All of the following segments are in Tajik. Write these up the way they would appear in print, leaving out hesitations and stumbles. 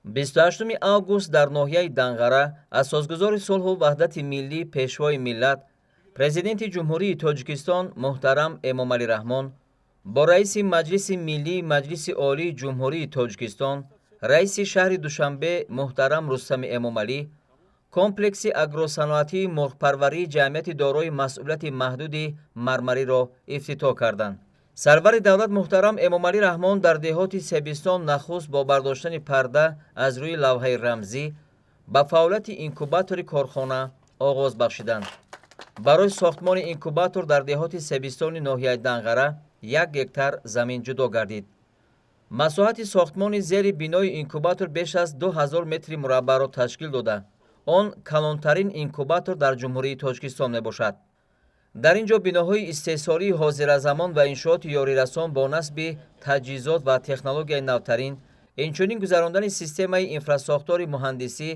28 август дар ноҳияи Данғара асосгузори сулҳу ваҳдати миллӣ, Пешвои миллат, Президенти Ҷумҳурии Тоҷикистон муҳтарам Эмомалӣ Раҳмон бо раиси Маҷлиси Миллии Маҷлиси Олии Ҷумҳурии Тоҷикистон, раиси шаҳри Душанбе муҳтарам Рустами Эмомалӣ комплекси агросаноатии мурғпарварии ҷамъияти дорои масъулияти маҳдуди Мармариро ифтитоҳ карданд. Сарвари давлат муҳтарам Эмомалӣ Раҳмон дар деҳоти Себистон нахуст бо бардоштани парда аз рӯи лавҳаи рамзӣ ба фаъолияти инкубатори корхона оғоз бахшиданд. Барои сохтмони инкубатор дар деҳоти Себистони ноҳияи Данғара 1 гектар замин ҷудо гардид. Масоҳати сохтмони зери бинои инкубатор беш аз 2000 метри мураббаъро ташкил дода, он калонтарин инкубатор дар Ҷумҳурии Тоҷикистон мебошад. Дар ин ҷо биноҳои истеҳсолии ҳозиразамон ва иншооти ёрирасон бо насби таҷҳизот ва технологияи навтарин, инчунин гузарондани системаи инфрасохтори муҳандисӣ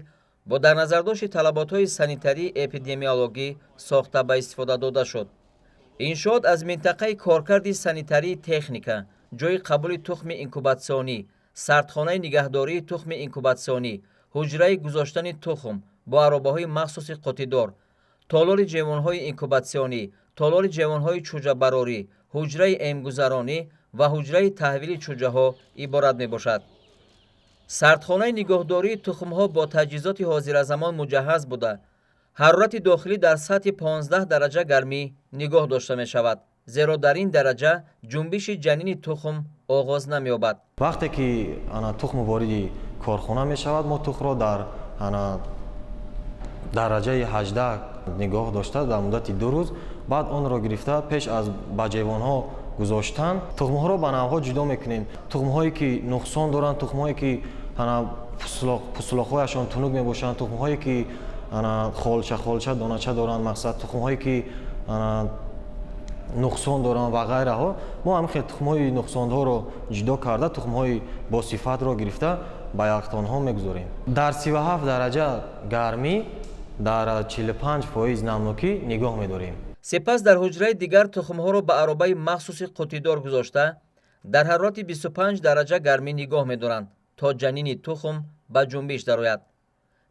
бо дар назардошти талаботҳои санитарӣ эпидемиологӣ сохта ба истифода дода шуд. Иншоот аз минтақаи коркарди санитарии техника, ҷойи қабули тухми инкубатсионӣ, сардхонаи нигаҳдории тухми инкубатсионӣ, ҳуҷраи гузоштани тухм бо аробаҳои махсуси қуттидор, толори ҷевонҳои инкубатсионӣ, толори ҷевонҳои чӯҷабарорӣ, ҳуҷраи эмгузаронӣ ва ҳуҷраи таҳвили чӯҷаҳо иборат мебошад. Сардхонаи нигоҳдории тухмҳо бо таҷҳизоти ҳозиразамон муҷаҳҳаз буда, ҳарорати дохилӣ дар сатҳи 15 дараҷа гармӣ нигоҳ дошта мешавад, зеро дар ин дараҷа ҷунбиши ҷанини тухм оғоз намеёбад. Вақте ки ана тухм вориди корхона мешавад, мо тухмро дар ана дараҷаи 18 нигоҳ дошта, дар муддати 2 рӯз баъд онро гирифта, пеш аз ба ҷевонҳо гузоштан тухмҳоро ба навъҳо ҷудо мекунем: тухмҳое ки нуқсон доранд, тухмҳое ки ана пӯслоқҳояшон тунук мебошанд, тухмҳое ки ана холча холча, донача доранд, мақсад, тухмҳое ки ана нуқсон доранд ва ғайраҳо. Мо ҳамин хел тухмҳои нуқсондорро ҷудо карда, тухмҳои босифатро гирифта, ба яхдонҳо мегузорем. Дар 37 дараҷа гармӣ, дар 45% намнокӣ нигоҳ медорем. Сипас дар ҳуҷраи дигар тухмҳоро ба аробаи махсуси қуттидор гузошта, дар ҳарорати 25 дараҷа гармӣ нигоҳ медоранд, то ҷанини тухм ба ҷунбиш дарояд.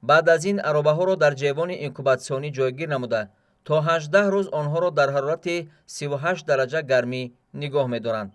Баъд аз ин аробаҳоро дар ҷевони инкубатсионӣ ҷойгир намуда, то 18 рӯз онҳоро дар ҳарорати 38 дараҷа гармӣ нигоҳ медоранд.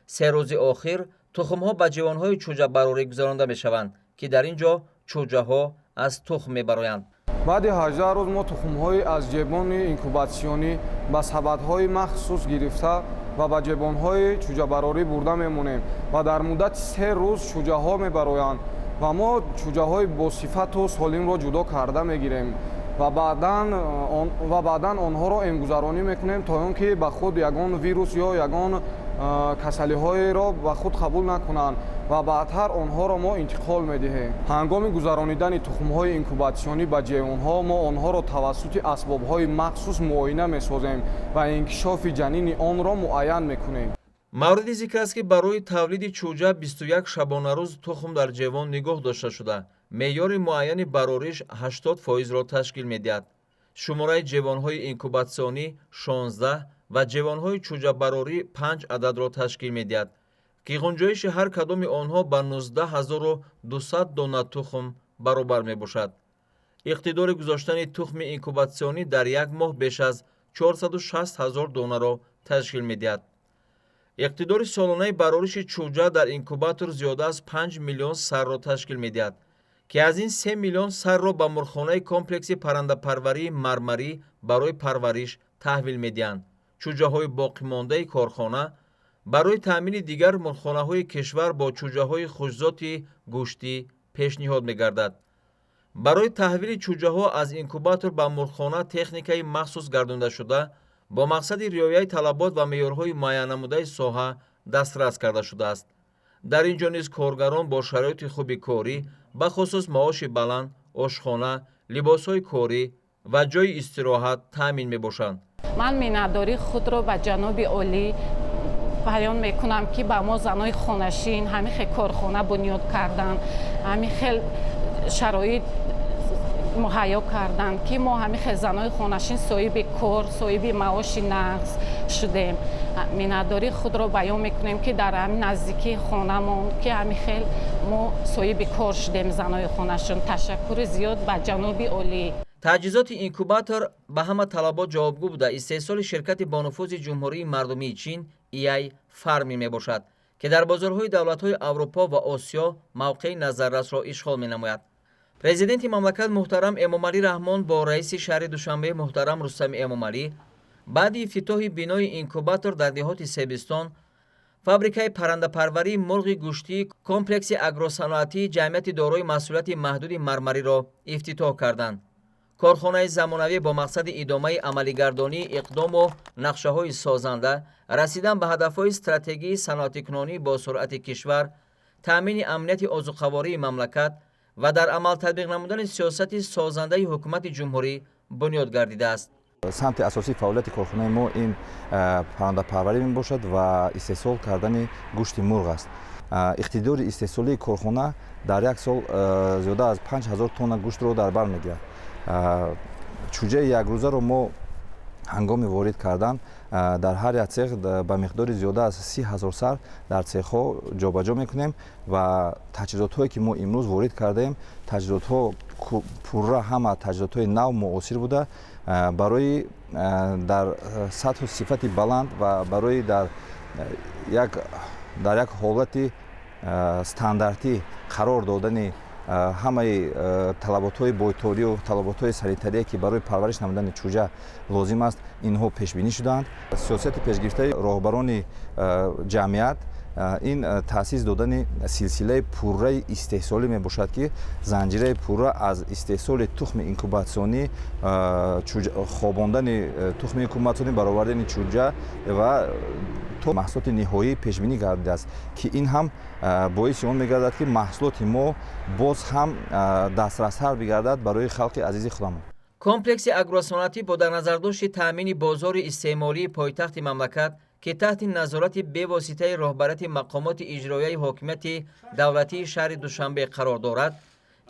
3 рӯзи охир тухмҳо ба ҷевонҳои чӯҷабарорӣ гузаронда мешаванд, ки дар ин ҷо чӯҷаҳо аз тухм мебароянд. Баъди 18 рӯз мо тухмҳои аз ҷебони инкубатсионӣ ба сабадҳои махсус гирифта ва ба ҷебонҳои чӯҷабарорӣ бурда мемонем ва дар муддати 3 рӯз чӯҷаҳо мебароянд ва мо чӯҷаҳои босифату солимро ҷудо карда мегирем ва баъдан онҳоро эмгузаронӣ мекунем, то он ки ба худ ягон вирус ё ягон касалиҳоеро ба худ қабул накунанд, ва баъдтар онҳоро мо интиқол медиҳем. Ҳангоми гузаронидани тухмҳои инкубатсионӣ ба ҷевонҳо мо онҳоро тавассути асбобҳои махсус муоина месозем ва инкишофи ҷанини онро муайян мекунем. Мавриди зикр аст, ки барои тавлиди чӯҷа 21 шабонарӯз тухм дар ҷевон нигоҳ дошта шуда, меъёри муайяни барориш 80 фоизро ташкил медиҳад. Шумораи ҷевонҳои инкубатсионӣ 16 ва ҷевонҳои чӯҷабарорӣ 5 ададро ташкил медиҳад, ки ғунҷоиши ҳар кадоми онҳо ба 19 200 дона тухм баробар мебошад. Иқтидори гузоштани тухми инкубатсионӣ дар як моҳ беш аз 460 ҳазор донаро ташкил медиҳад. Иқтидори солонаи барориши чӯҷа дар инкубатор зиёда аз 5 миллион сарро ташкил медиҳад, ки аз ин 3 миллион сарро ба мурғхонаи комплекси паррандапарварии Мармарӣ барои парвариш таҳвил медиҳанд. Чӯҷаҳои боқимондаи корхона барои таъмини дигар мурғхонаҳои кишвар бо чӯҷаҳои хушзоти гӯштӣ пешниҳод мегардад. Барои таҳвили чӯҷаҳо аз инкубатор ба мурғхона техникаи махсус гардондашуда бо мақсади риояи талабот ва меъёрҳои муайяннамудаи соҳа дастрас карда шудааст. Дар ин ҷо низ коргарон бо шароити хуби корӣ, бахусус маоши баланд, ошхона, либосҳои корӣ ва ҷойи истироҳат таъмин мебошанд. Ман миннатдории худро ба ҷаноби олӣ баён мекунам, ки ба мо, занои хонашин, ҳамин хел корхона бунёд карданд, ҳамин хел шароит. муҳайё карданд, ки мо ҳамин хел занои хонашин соҳиби кор, соҳиби маоши нағз шудем. Миннатдории худро баён мекунем, ки дар ҳамин наздикии хонамон, ки ҳамин хел мо соҳиби кор шудем, занои хонашин. Ташаккури зиёд ба ҷаноби олӣ. Таҷҳизоти инкубатор ба ҳама талабот ҷавобгӯ буда, истеҳсоли ширкати бонуфузи Ҷумҳурии Мардумии Чин EI Фарми мебошад, ки дар бозорҳои давлатҳои Аврупо ва Осиё мавқеи назаррасро ишғол менамояд. Президенти мамлакат муҳтарам Эмомалӣ Раҳмон бо раиси шаҳри Душанбе муҳтарам Рустами Эмомалӣ баъди ифтитоҳи бинои инкубатор дар деҳоти Себистон, фабрикаи паррандапарварии мурғи гӯштии комплекси агросаноатии ҷамъияти дорои масъулияти маҳдуди Мармариро ифтитоҳ карданд. Корхонаи замонавӣ бо мақсади идомаи амалигардонии иқдому нақшаҳои созанда, расидан ба ҳадафҳои стратегии саноатикунонӣ бо суръати кишвар, таъмини амнияти озуқавории мамлакат ва дар амал татбиқ намудани сиёсати созандаи ҳукумати ҷумҳурӣ бунёд гардидааст. Самти асосии фаъолияти корхонаи мо ин паррандапарварӣ мебошад ва истеҳсол кардани гӯшти мурғ аст. Иқтидори истеҳсолии корхона дар як сол зиёда аз 5000 тонна гӯштро дар бар мегирад. Чӯҷаи якрӯзаро мо ҳангоми ворид кардан дар ҳар як цех ба миқдори зиёда аз 30 000 сар дар цехҳо ҷобаҷо мекунем ва таҷҳизотҳое, ки мо имрӯз ворид кардаем, таҷҳизотҳо пурра ҳама таҷҳизотҳои нав, муосир буда, барои дар сатҳу сифати баланд ва барои дар як ҳолати стандартӣ қарор додани ҳамаи талаботҳои бойторию талаботҳои санитарие, ки барои парвариш намудани чӯҷа лозим аст, инҳо пешбинӣ шудаанд. Сиёсати пешгирифтаи роҳбарони ҷамъият ин таъсис додани силсилаи пурраи истеҳсолӣ мебошад, ки занҷираи пурра аз истеҳсоли тухми инкубатсионӣ, хобондани тухми инкубатсионӣ, баровардани чӯҷа ва то маҳсулоти ниҳоӣ пешбинӣ гардидааст, ки ин ҳам боиси он мегардад, ки маҳсулоти мо боз ҳам дастрастар бигардад барои халқи азизи худамон. Комплекси агросаноатӣ бо дар назардошти таъмини бозори истеъмолии пойтахти мамлакат, ки таҳти назорати бевоситаи роҳбарияти мақомоти иҷроияи ҳокимияти давлатии шаҳри Душанбе қарор дорад,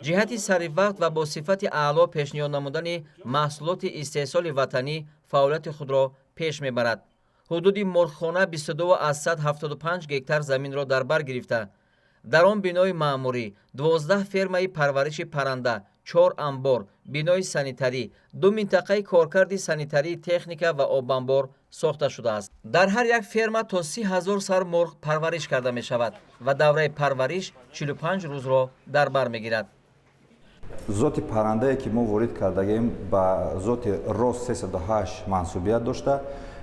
ҷиҳати саривақт ва бо сифати аъло пешниҳод намудани маҳсулоти истеҳсоли ватанӣ фаъолияти худро пеш мебарад. Ҳудуди мурғхона 22,75 гектар заминро дар бар гирифта, дар он бинои маъмурӣ, 12 фермаи парвариши парранда, чор амбор, бинои санитарӣ, ду минтақаи коркарди санитарии техника ва обамбор сохта шудааст. Дар ҳар як ферма то 30 000 сар мурғ парвариш карда мешавад ва давраи парвариш 45 рӯзро дар бар мегирад. Зоти паррандае, ки мо ворид кардагем, ба зоти Рос 308 мансубият дошта,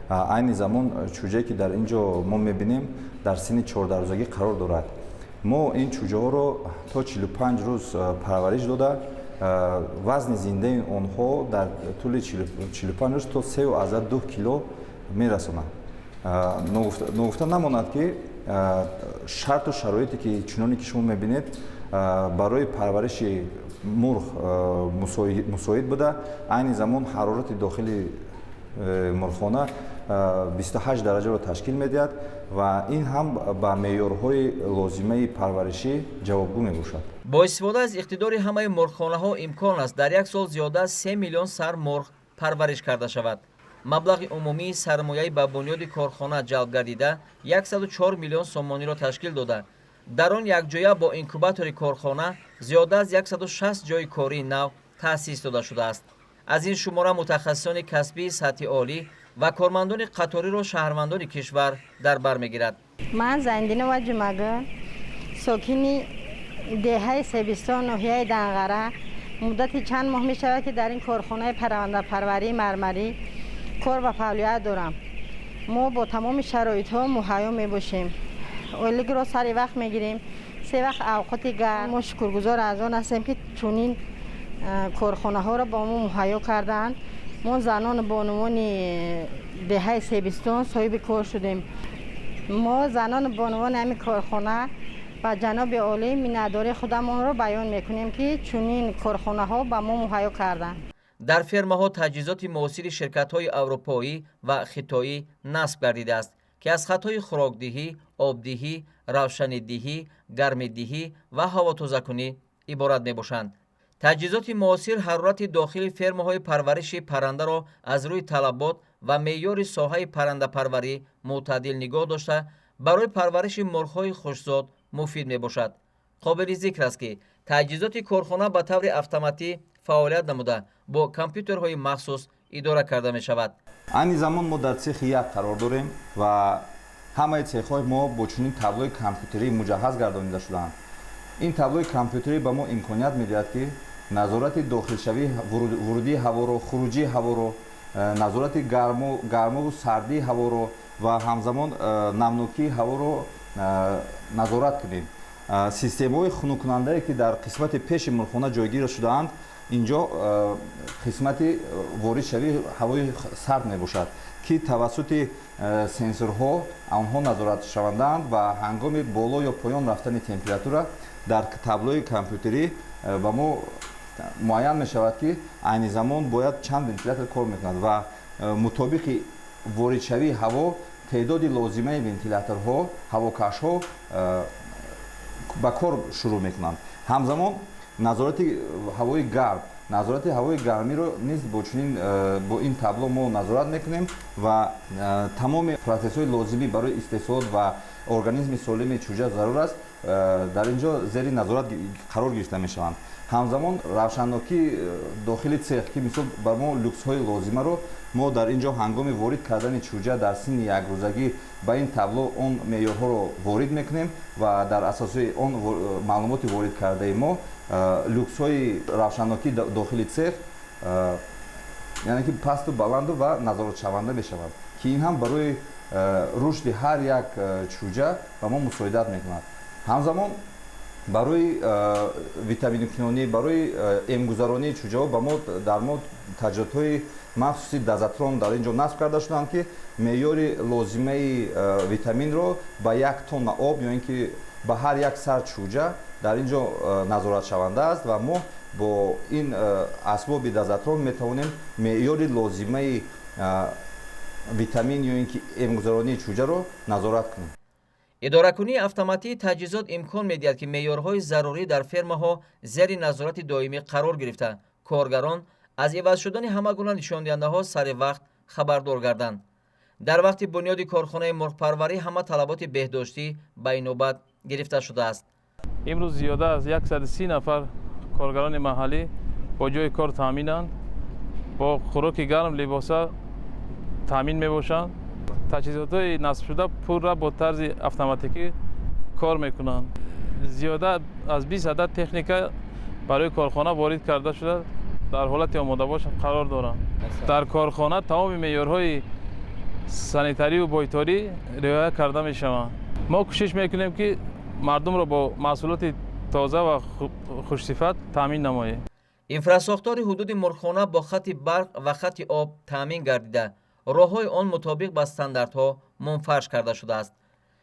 айни замон чӯҷае, ки дар ин ҷо мо мебинем, дар синни 14-рӯзагӣ қарор дорад. Мо ин чӯҷаҳоро то 45 рӯз парвариш дода, вазни зиндаи онҳо дар тӯли 45 рӯз то 3,2 кило мерасонад. Ногуфта намонад, ки шарту шароите, ки чуноне ки шумо мебинед, барои парвариши мурғ мусоид буда, айни замон ҳарорати дохили мурғхона 28 дараҷаро ташкил медиҳад ва ин ҳам ба меъёрҳои лозимаи парваришӣ ҷавобгӯ мебошад. Бо истифода аз иқтидори ҳамаи мурғхонаҳо имкон аст дар як сол зиёда аз 3 миллион сар мурғ парвариш карда шавад. Маблағи умумии сармояи ба бунёди корхона ҷалб гардида 104 миллион сомониро ташкил дода, дар он якҷоя бо инкубатори корхона зиёда аз 160 ҷойи кории нав таъсис дода шудааст. Аз ин шумора мутахассисони касбии сатҳи олӣ ва кормандони қаториро шаҳрвандони кишвар дар бар мегирад. Ман Зайндинова Ҷумагул, сокини деҳаи Себистон, ноҳияи Данғара. Муддати чанд моҳ мешавад, ки дар ин корхонаи паррандапарварии Мармарӣ кор ва фаъолият дорам. Мо бо тамоми шароитҳо муҳайё мебошем, ойликро сари вақт мегирем, се вақт авқоти гарм. Мо шукргузор аз он ҳастем, ки чунин корхонаҳоро ба мо муҳайё кардаанд. Мо, занону бонувони деҳаи Себистон, соҳиби кор шудем. Мо, занону бонувони ҳамин корхона, ба ҷаноби олӣ миннатдории худамонро баён мекунем, ки чунин корхонаҳо ба мо муҳайё карданд. Дар фермаҳо таҷҳизоти муосири ширкатҳои аврупоӣ ва хитоӣ насб гардидааст, ки аз хатҳои хӯрокдиҳӣ, обдиҳӣ, равшанидиҳӣ, гармидиҳӣ ва ҳавотозакунӣ иборат мебошанд. Таҷҳизоти муосир ҳарорати дохили фермаҳои парвариши паррандаро аз рӯи талабот ва меъёри соҳаи паррандапарварӣ мӯътадил нигоҳ дошта, барои парвариши мурғҳои хушзод муфид мебошад. Қобили зикр аст, ки таҷҳизоти корхона ба таври автоматӣ фаъолият намуда, бо компютерҳои махсус идора карда мешавад. Айни замон мо дар цехи як қарор дорем ва ҳамаи цехҳои мо бо чунин таблои компютерӣ муҷаҳҳаз гардонида шудаанд. Ин таблои компютерӣ ба мо имконият медиҳад, ки назорати дохилшавии вурудии ҳаворо, хуруҷии ҳаворо, назорати гармову сардии ҳаворо ва ҳамзамон намнокии ҳаворо назорат кунем. Системаҳои хунуккунандае, ки дар қисмати пеши мурғхона ҷойгир шудаанд, инҷо қисмати воридшавии ҳавои сард мебошад, ки тавассути сенсорҳо онҳо назоратшавандаанд ва ҳангоми боло ё поён рафтани температура дар таблои компютерӣ ба мо муайян мешавад, ки айни замон бояд чанд вентилятор кор мекунад ва мутобиқи воридшавии ҳаво теъдоди лозимаи вентиляторҳо, ҳавокашҳо ба кор шурӯъ мекунанд. Ҳамзамон назорати ҳавои гарм, назорати ҳавои гармиро низ бо чунин бо ин табло мо назорат мекунем ва тамоми процессҳои лозимӣ барои истеҳсолот ва организми солими чӯҷа зарур аст, дар ин ҷо зери назорат қарор гирифта мешаванд. Ҳамзамон равшаннокии дохили цех, ки мисол ба мо люксҳои лозимаро мо дар ин ҷо ҳангоми ворид кардани чӯҷа дар синни якрӯзагӣ ба ин табло он меъёрҳоро ворид мекунем ва дар асоси он маълумоти ворид кардаи мо люксҳои равшаннокии дохили цех, яъне ки пасту баланду ва назоратшаванда мешаванд, ки ин ҳам барои рушди ҳар як чӯҷа ба мо мусоидат мекунад. Ҳамзамон барои витаминкунонӣ, барои эмгузаронии чӯҷаҳо ба мо дар мо таҷҳизотҳои махсуси дозатрон дар ин ҷо насб карда шуданд, ки меъёри лозимаи витаминро ба як тонна об ё ин ки ба ҳар як сар чӯҷа дар ин ҷо назоратшаванда аст ва мо бо ин асбоби дозатрон метавонем меъёри лозимаи витамин ё ин ки эмгузаронии чӯҷаро назорат кунем. Идоракунии автоматии таҷҳизот имкон медиҳад, ки меъёрҳои зарурӣ дар фермаҳо зери назорати доимӣ қарор гирифта, коргарон аз иваз шудани ҳама гуна нишондиҳандаҳо сари вақт хабардор гарданд. Дар вақти бунёди корхонаи мурғпарварӣ ҳама талаботи беҳдоштӣ ба инобат гирифта шудааст. Имрӯз зиёда аз 130 нафар коргарони маҳаллӣ бо ҷои кор таъминанд, бо хӯроки гарм, либоса таъмин мебошанд. Таҷҳизотҳои насбшуда пурра бо тарзи автоматикӣ кор мекунанд. Зиёда аз 20 адад техника барои корхона ворид карда шуда, дар ҳолати омодабош қарор доранд. Дар корхона тамоми меъёрҳои санитарию бойторӣ риоя карда мешаванд. Мо кӯшиш мекунем, ки мардумро бо маҳсулоти тоза ва хушсифат таъмин намоем. Инфрасохтори ҳудуди мурғхона бо хати барқ ва хати об таъмин гардида, роҳҳои он мутобиқ ба стандартҳо мунфарш карда шудааст.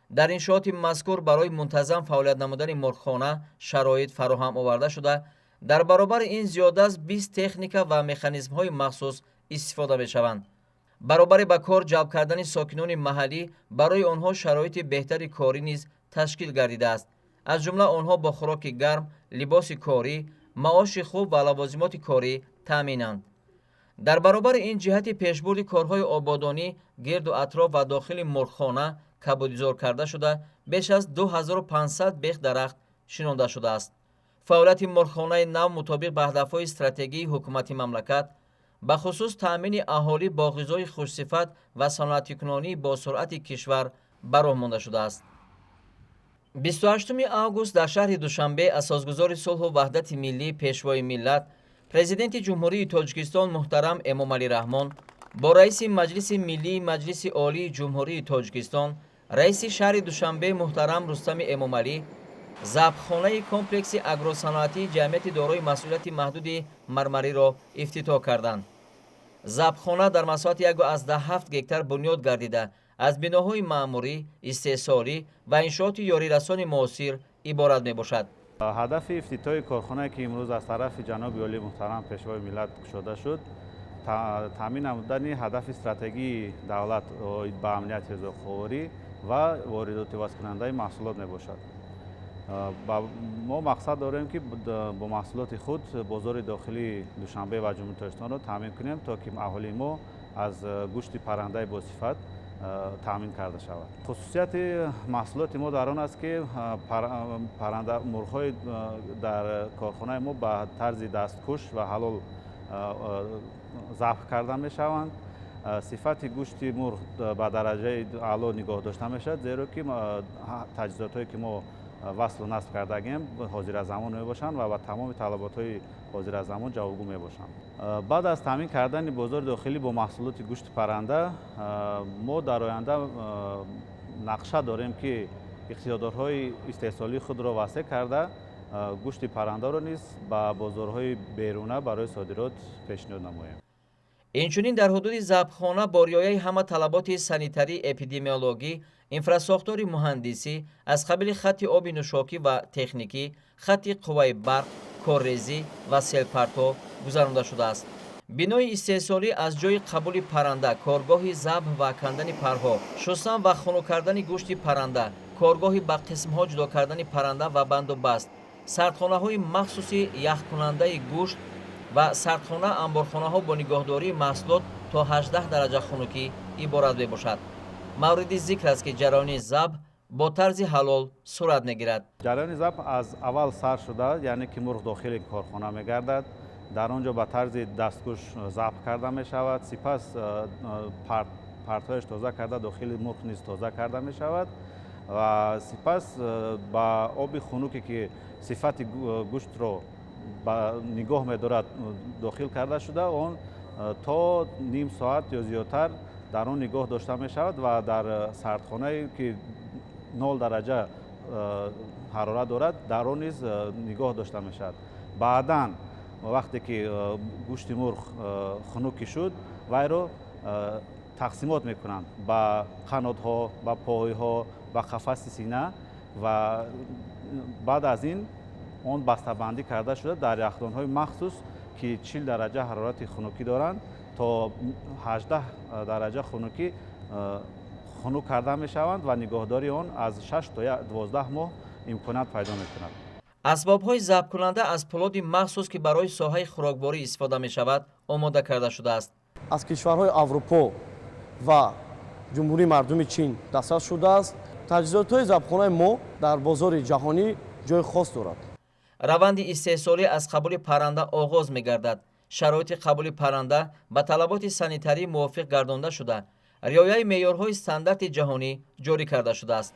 Дар иншооти мазкур барои мунтазам фаъолият намудани мурғхона шароит фароҳам оварда шуда, дар баробари ин зиёда аз 20 техника ва механизмҳои махсус истифода мешаванд. Баробари ба кор ҷалб кардани сокинони маҳаллӣ барои онҳо шароити беҳтари корӣ низ ташкил гардидааст. Аз ҷумла онҳо бо хӯроки гарм, либоси корӣ, маоши хуб ва лавозимоти корӣ таъминанд. Дар баробари ин ҷиҳати пешбурди корҳои ободонӣ гирду атроф ва дохили мурғхона кабудизор карда шуда, беш аз 2500 бех дарахт шинонда шудааст. Фаъолияти мурғхонаи нав мутобиқ ба ҳадафҳои стратегии ҳукумати мамлакат, бахусус таъмини аҳолӣ бо ғизои хушсифат ва саноатикунонӣ бо суръати кишвар ба роҳ монда шудааст. 28 август дар шаҳри Душанбе асосгузори сулҳу ваҳдати миллӣ, Пешвои миллат, Президенти Ҷумҳурии Тоҷикистон муҳтарам Эмомалӣ Раҳмон бо раиси Маҷлиси Миллии Маҷлиси Олии Ҷумҳурии Тоҷикистон, раиси шаҳри Душанбе муҳтарам Рустами Эмомалӣ забҳхонаи комплекси агросаноатии ҷамъияти дорои масъулияти маҳдуди Мармариро ифтитоҳ карданд. Забҳхона дар масоҳати 1,7 гектар бунёд гардида, аз биноҳои маъмурӣ, истеҳсолӣ ва иншооти ёрирасони муосир иборат мебошад. Ҳадафи ифтитоҳи корхонае, ки имрӯз аз тарафи ҷаноби олии муҳтарам Пешвои миллат кушода шуд, таъмин намудани ҳадафи стратегии давлат оид ба амнияти ғизохӯрӣ ва воридоти ивазкунандаи маҳсулот мебошад. Мо мақсад дорем, ки бо маҳсулоти худ бозори дохилии Душанбе ва Ҷумҳурии Тоҷикистонро таъмин кунем, то ки аҳолии мо аз гӯшти паррандаи босифат таъмин карда шавад. Хусусияти маҳсулоти мо дар он аст, ки парранда мурғҳои дар корхонаи мо ба тарзи дасткуш ва ҳалол забҳ карда мешаванд. Сифати гӯшти мурғ ба дараҷаи аъло нигоҳ дошта мешавад, зеро ки таҷҳизотҳое, ки мо васлу насб кардагем, ҳозиразамон мебошанд ва ба тамоми талаботҳои ҳозиразамон ҷавобгӯ мебошанд. Баъд аз таъмин кардани бозори дохилӣ бо маҳсулоти гӯшти парранда, мо дар оянда нақша дорем, ки иқтидорҳои истеҳсолии худро васеъ карда, гӯшти паррандаро низ ба бозорҳои беруна барои содирот пешниҳод намоем. Инчунин дар ҳудуди забҳхона бо риояи ҳама талаботи санитарӣ, эпидемиологӣ, инфрасохтори муҳандисӣ аз қабили хатти оби нӯшокӣ ва техникӣ, хатти қувваи барқ, коррезӣ ва селпарто гузаронда шудааст. Бинои истеҳсолӣ аз ҷойи қабули парранда, коргоҳи забҳ ва кандани парҳо, шустан ва хунук кардани гӯшти парранда, коргоҳи ба қисмҳо ҷудо кардани парранда ва бандубаст, сардхонаҳои махсуси яхкунандаи гӯшт ва сардхона, анборхонаҳо бо нигоҳдории маҳсулот то 18 дараҷа хунукӣ иборат мебошад. Мавриди зикр аст, ки ҷараёни забҳ бо тарзи ҳалол сурат мегирад. Ҷараёни забҳ аз аввал сар шуда, яъне ки мурғ дохили корхона мегардад, дар он ҷо ба тарзи дасткуш забҳ карда мешавад, сипас партҳояш тоза карда, дохили мурғ низ тоза карда мешавад ва сипас ба оби хунуке, ки сифати гӯштро нигоҳ медорад, дохил карда шуда, он то ним соат ё зиёдтар дар он нигоҳ дошта мешавад ва дар сардхонае, ки 0 дараҷа ҳарорат дорад, дар он низ нигоҳ дошта мешавад. Баъдан, вақте ки гӯшти мурғ хунукӣ шуд, вайро тақсимот мекунанд ба қанотҳо, ба пойҳо, ба қафаси сина ва баъд аз ин он бастабандӣ карда шуда, дар яхдонҳои махсус, ки 40 дараҷа ҳарорати хунукӣ доранд, то 18 дараҷа хунукӣ хунук карда мешаванд ва нигоҳдории он аз 6 то 12 моҳ имконият пайдо мекунад. Асбобҳои забҳкунанда аз пӯлоди махсус, ки барои соҳаи хӯрокворӣ истифода мешавад, омода карда шудааст. Аз кишварҳои Аврупо ва Ҷумҳурии Мардуми Чин дастрас шудааст. Таҷҳизотҳои забҳхонаи мо дар бозори ҷаҳонӣ ҷои хос дорад. Раванди истеҳсолӣ аз қабули парранда оғоз мегардад. Шароити қабули парранда ба талаботи санитарӣ мувофиқ гардонда шуда, риояи меъёрҳои стандарти ҷаҳонӣ ҷорӣ карда шудааст.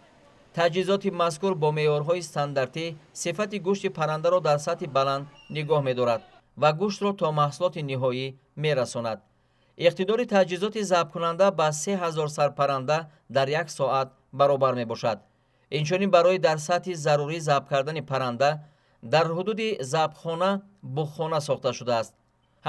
Таҷҳизоти мазкур бо меъёрҳои стандартӣ сифати гӯшти паррандаро дар сатҳи баланд нигоҳ медорад ва гӯштро то маҳсулоти ниҳоӣ мерасонад. Иқтидори таҷҳизоти забҳкунанда ба 3000 сар парранда дар як соат баробар мебошад. Инчунин барои дар сатҳи зарурӣ забҳ кардани парранда дар ҳудуди забҳхона буғхона сохта шудааст.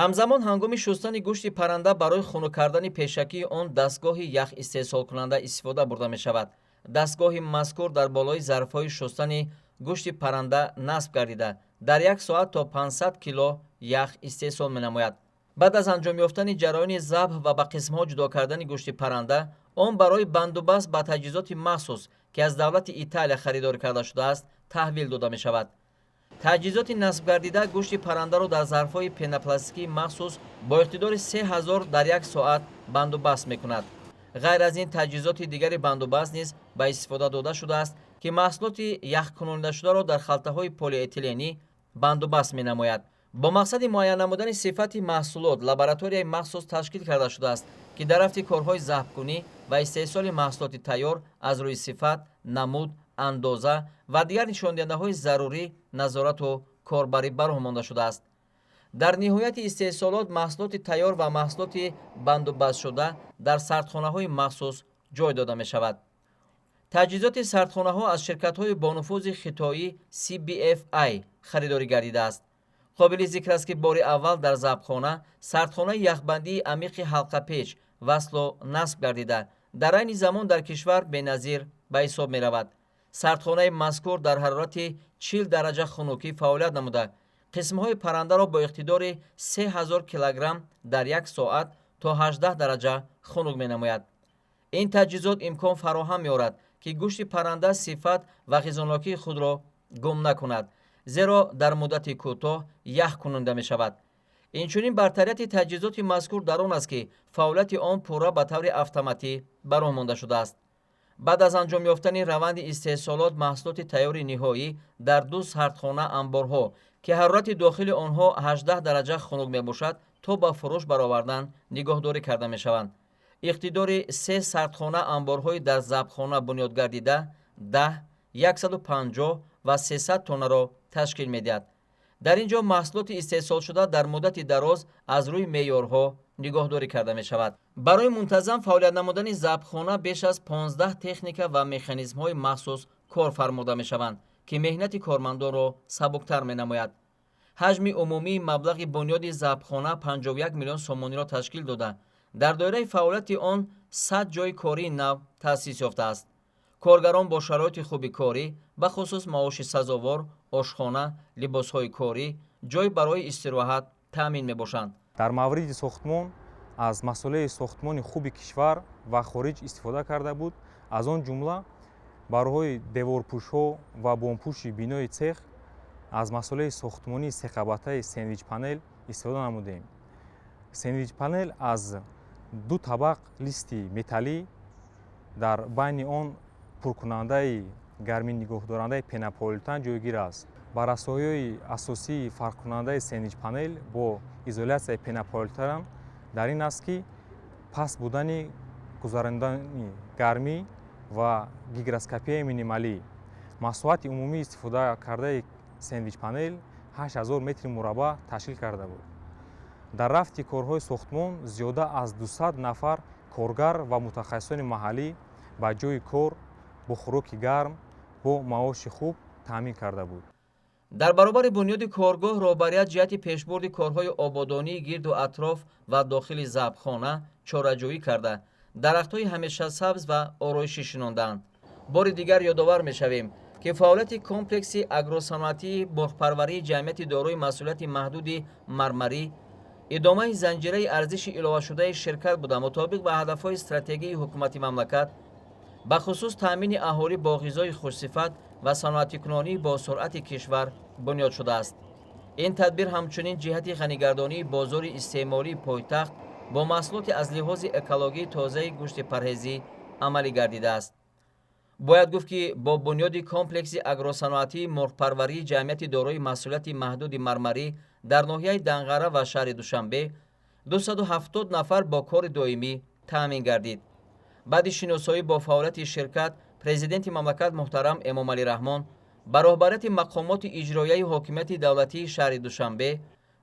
Ҳамзамон, ҳангоми шустани гӯшти парранда барои хунук кардани пешакии он дастгоҳи ях истеҳсолкунанда истифода бурда мешавад. Дастгоҳи мазкур дар болои зарфҳои шустани гӯшти парранда насб гардида, дар як соат то 500 кило ях истеҳсол менамояд. Баъд аз анҷом ёфтани ҷараёни забҳ ва ба қисмҳо ҷудо кардани гӯшти парранда, он барои бандубаст ба таҷҳизоти махсус, ки аз давлати Италия харидорӣ карда шудааст, таҳвил дода мешавад. Таҷҳизоти насбгардида гӯшти паррандаро дар зарфҳои пенопластикии махсус бо иқтидори 3000 дар як соат бандубаст мекунад. Ғайр аз ин, таҷҳизоти дигари бандубаст низ ба истифода дода шудааст, ки маҳсулоти яхкунондашударо дар халтаҳои полиэтиленӣ бандубаст менамояд. Бо мақсади муайян намудани сифати маҳсулот лабораторияи махсус ташкил карда шудааст, ки дар рафти корҳои забҳкунӣ ва истеҳсоли маҳсулоти тайёр аз рӯи сифат, намуд, андоза ва дигар нишондиҳандаҳои зарурӣ назорату корбарӣ ба роҳ монда шудааст. Дар ниҳояти истеҳсолот маҳсулоти тайёр ва маҳсулоти бандубастшуда дар сардхонаҳои махсус ҷой дода мешавад. Таҷҳизоти сардхонаҳо аз ширкатҳои бонуфузи хитоӣ CBFI харидорӣ гардидааст. Қобили зикр аст, ки бори аввал дар забҳхона сардхонаи яхбандии амиқи ҳалқапеч васлу насб гардида, дар айни замон дар кишвар беназир ба ҳисоб меравад. Сардхонаи мазкур дар ҳарорати 40 дараҷа хунукӣ фаъолият намуда, қисмҳои паррандаро бо иқтидори 3000 килограмм дар як соат то 18 дараҷа хунук менамояд. Ин таҷҳизот имкон фароҳам меорад, ки гӯшти парранда сифат ва ғизонокии худро гум накунад, зеро дар муддати кӯтоҳ ях кунонда мешавад. Инчунин бартарияти таҷҳизоти мазкур дар он аст, ки фаъолияти он пурра ба таври автоматӣ ба роҳ монда шудааст. Баъд аз анҷом ёфтани раванди истеҳсолот, маҳсулоти тайёри ниҳоӣ дар ду сардхона анборҳо, ки ҳарорати дохили онҳо 18 дараҷа хунук мебошад, то ба фурӯш баровардан нигоҳдорӣ карда мешаванд. Иқтидори се сардхона анборҳои дар забҳхона бунёд гардида 10, 150 ва 300 тоннаро ташкил медиҳад. Дар ин ҷо маҳсулоти истеҳсолшуда дар муддати дароз аз рӯи меъёрҳо нигоҳдорӣ карда мешавад. Барои мунтазам фаъолият намудани забҳхона беш аз 15 техника ва механизмҳои махсус кор фармуда мешаванд, ки меҳнати кормандонро сабуктар менамояд. Ҳаҷми умумии маблағи бунёди забҳхона 51 миллион сомониро ташкил дода, дар доираи фаъолияти он 100 ҷойи кории нав таъсис ёфтааст. Коргарон бо шароити хуби корӣ, бахусус маоши сазовор, ошхона, либосҳои корӣ, ҷой барои истироҳат таъмин мебошанд. Дар мавриди сохтмон аз масолеҳи сохтмони хуби кишвар ва хориҷ истифода карда буд. Аз он ҷумла барои деворпӯшҳо ва бомпӯши бинои цех аз масолеҳи сохтмонии сеқабатаи сендвич-панел истифода намудем. Сендвич-панел аз ду табақ листи металлӣ, дар байни он пуркунандаи гармӣ нигоҳдорандаи пенополиэтилен ҷойгир аст. Баррасоиҳои асосии фарқкунандаи сендвич-панел бо изолясияи пенополиэтилен дар ин аст, ки паст будани гузарондани гармӣ ва гигроскопияи минималӣ. Масоҳати умумии истифода кардаи сендвич-панел 8000 метри мураббаъ ташкил карда буд. Дар рафти корҳои сохтмон зиёда аз 200 нафар коргар ва мутахассисони маҳаллӣ ба ҷойи кор бо хӯроки гарм бо маоши хуб таъмин карда буд. Дар баробари бунёди коргоҳ роҳбарият ҷиҳати пешбурди корҳои ободонии гирду атроф ва дохили забҳхона чораҷӯӣ карда, дарахтҳои ҳамешасабз ва ороишӣ шинондаанд. Бори дигар ёдовар мешавем, ки фаъолияти комплекси агросаноатии мурғпарварии ҷамъияти дорои масъулияти маҳдуди Мармарӣ идомаи занҷираи арзиши иловашудаи ширкат буда, мутобиқ ба ҳадафҳои стратегии ҳукумати мамлакат, бахусус таъмини аҳолӣ бо ғизои хушсифат ва саноатикунонӣ бо суръати кишвар бунёд шудааст. Ин тадбир ҳамчунин ҷиҳати ғанигардонии бозори истеъмолии пойтахт бо маҳсулоти аз лиҳози экологии тозаи гӯшти парҳезӣ амалӣ гардидааст. Бояд гуфт, ки бо бунёди комплекси агросаноатии мурғпарварии ҷамъияти дорои масъулияти маҳдуди Мармарӣ дар ноҳияи Данғара ва шаҳри Душанбе 270 нафар бо кори доимӣ таъмин гардид. Баъди шиносоӣ бо фаъолияти ширкат, президенти мамлакат муҳтарам Эмомалӣ Раҳмон ба роҳбарияти мақомоти иҷроияи ҳокимияти давлатии шаҳри Душанбе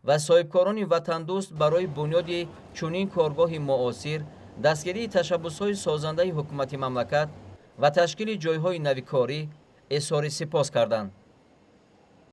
ва соҳибкорони ватандӯст барои бунёди чунин коргоҳи муосир, дастгирии ташаббусҳои созандаи ҳукумати мамлакат ва ташкили ҷойҳои нави корӣ изҳори сипос карданд.